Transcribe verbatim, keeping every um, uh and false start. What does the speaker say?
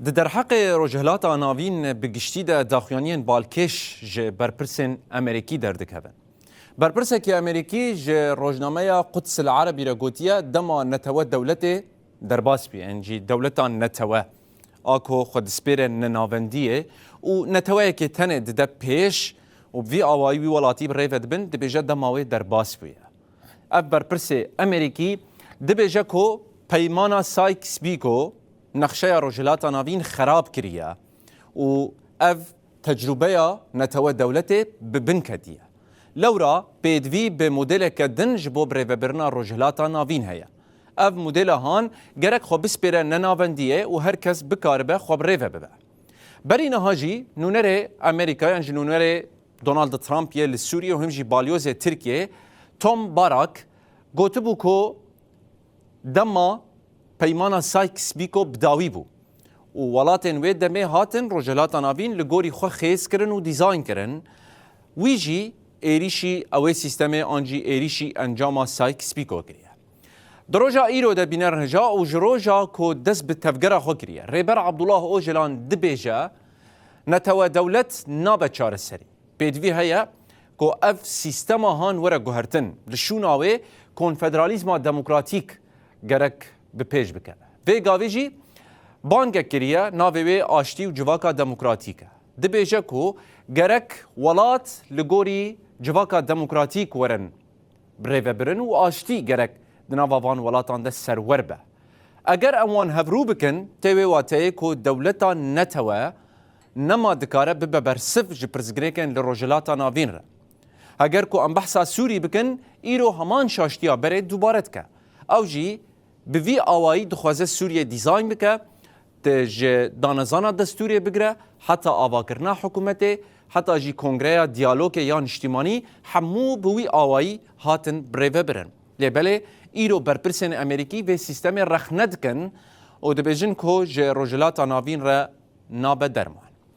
Di derheqê Rojhilata Navîn bi giştî de daxuyaniyên balkêş ji berpirsên Amerîkî derdikevin. Berpirsekî Amerîkî ji rojnameya Quds El Erebî re gotiye, dema netewe dewletê derbas bûye, yan jî dewletan netewe a ku xwe dispêre nenavendiyê û neteweyekê tenê dide pêş û bi vî awayî wî welatî bi rê ve dibin, dibêje dema wê derbas bûye. Ev berpirsê Amerîkî dibêje ku peymana Sykes-Picot nexşeya Rojhilata Navîn xerab kiriye û ev tecrûbeya netewe dewletê bi bin ketiye. Lewra pêdivî bi modeleke din ji bo birêvebirina Rojhilata Navîn heye. Ev modela han gerek xwe bispêre nenavendiyê û her kes bikaribe xwe birêve bibe. Berî niha jî nûnerê Amerîka yan jî nûnerê Donald Trump yê li Sûriyê û him jî balyozê Tirkiyeyê Tom Barak gotibû ku dema peymana Sykes-Picot bi dawî bû û welatên wê demê hatin Rojhilata Navîn li gorî xwe xêz kirin û dîzayn kirin, wî jî êrîşî ew ê sîstemê an jî êrîşî encama Sykes-Picot kiriye. Di roja îro de bînerin hija û ji roja ku dest bi tevgera xwe kiriye, Rêber Abdullah Ocalan dibêje, netewe dewlet nabe çareserî. Pêdivî heye ku ev sîstema han were guhertin. Li şûna wê konfederalîzma demokratîk gerek bi pêş bikeve. Vê gavê jî bangek kiriye, navê wê aştî û civaka demokratîk e. Dibêje ku gerek welat li gorî civaka demokratîk werin birêvebirin û aştî gerek di nava van welatan de serwer be. Eger em wan hevrû bikin, tê wê wateyê ku dewleta netewe nema dikare bibe bersiv ji pirsgirêkên li Rojhilata Navîn re. Heger ku em behsa Sûrî bikin, îro heman şaştiya berê dubare dike. Ew jî bi vî awayî dixwaze Sûriyê dîzayn bike, di ji danezana destûrê bigire, heta avakirina hikûmetê, heta jî kongreya diyalogê ya niştîmanî, hemû bi wî awayî hatin birêvebirin. Lê belê îro berpirsên Amerîkî vê sîstemê rexne dikin û dibêjin ku ji Rojhilata Navîn re nabe derman.